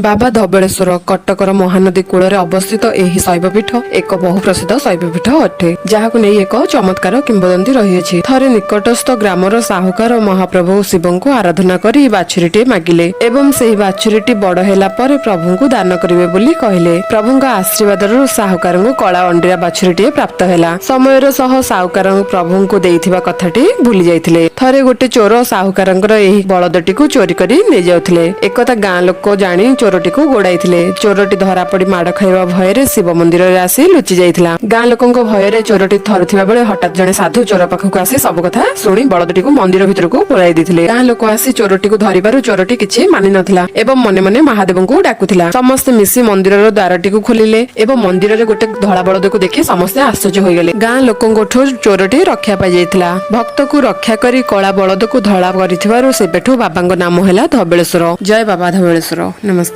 ବାବା ଧବଳେଶ୍ୱର କଟକର ମହାନଦୀ କୂଳରେ ଅବସ୍ଥିତ ଏହି ଶୈବପୀଠ ଏକ ବହୁ ପ୍ରସିଦ୍ଧ ଶୈବପୀଠ ଅଟେ, ଯାହାକୁ ନେଇ ଏକ ଚମତ୍କାର କିମ୍ବଦନ୍ତୀ ରହିଅଛି। ଥରେ ନିକଟସ୍ଥ ଗ୍ରାମର ସାହୁକାର ମହାପ୍ରଭୁ ଶିବଙ୍କୁ ଆରାଧନା କରି ବାଛୁରୀଟିଏ ମାଗିଲେ ଏବଂ ସେହି ବାଛୁରୀଟି ବଡ ହେଲା ପରେ ପ୍ରଭୁଙ୍କୁ ଦାନ କରିବେ ବୋଲି କହିଲେ। ପ୍ରଭୁଙ୍କ ଆଶୀର୍ବାଦରୁ ସାହୁକାରଙ୍କୁ କଳା ଅଣ୍ଡିରା ବାଛୁରୀଟିଏ ପ୍ରାପ୍ତ ହେଲା। ସମୟର ସହ ସାହୁକାର ପ୍ରଭୁଙ୍କୁ ଦେଇଥିବା କଥାଟି ଭୁଲି ଯାଇଥିଲେ। ଥରେ ଗୋଟେ ଚୋର ସାହୁକାରଙ୍କର ଏହି ବଳଦଟିକୁ ଚୋରି କରି ନେଇଯାଉଥିଲେ। ଏକଥା ଗାଁ ଲୋକ ଜାଣି ଚୋରଟିକୁ ଗୋଡାଇଥିଲେ। ଚୋରଟି ଧରା ପଡି ମାଡ ଖାଇବା ଭୟରେ ଶିବ ମନ୍ଦିରରେ ଆସି ଲୁଚି ଯାଇଥିଲା। ଗାଁ ଲୋକଙ୍କ ଭୟରେ ଚୋରଟି ଥରୁଥିବା ବେଳେ ହଠାତ୍ ଜଣେ ସାଧୁ ଚୋର ପାଖକୁ ଆସି ସବୁ କଥା ଶୁଣି ବଳଦଟିକୁ ମନ୍ଦିର ଭିତରକୁ ପୁରାଇ ଦେଇଥିଲେ। ଗାଁ ଲୋକ ଆସି ଚୋରଟିକୁ ଧରିବାରୁ ଚୋରଟି କିଛି ମାନି ନଥିଲା ଏବଂ ମନେ ମନେ ମହାଦେବଙ୍କୁ ଡାକୁଥିଲା। ସମସ୍ତେ ମିଶି ମନ୍ଦିରର ଦ୍ୱାରଟିକୁ ଖୋଲିଲେ ଏବଂ ମନ୍ଦିରରେ ଗୋଟେ ଧଳା ବଳଦକୁ ଦେଖି ସମସ୍ତେ ଆଶ୍ଚର୍ଯ୍ୟ ହୋଇଗଲେ। ଗାଁ ଲୋକଙ୍କଠୁ ଚୋରଟି ରକ୍ଷା ପାଇଯାଇଥିଲା। ଭକ୍ତକୁ ରକ୍ଷା କରି କଳା ବଳଦକୁ ଧଳା କରିଥିବାରୁ ସେବେଠୁ ବାବାଙ୍କ ନାମ ହେଲା ଧବଳେଶ୍ୱର। ଜୟ ବାବା ଧବଳେଶ୍ୱର। ନମସ୍କାର।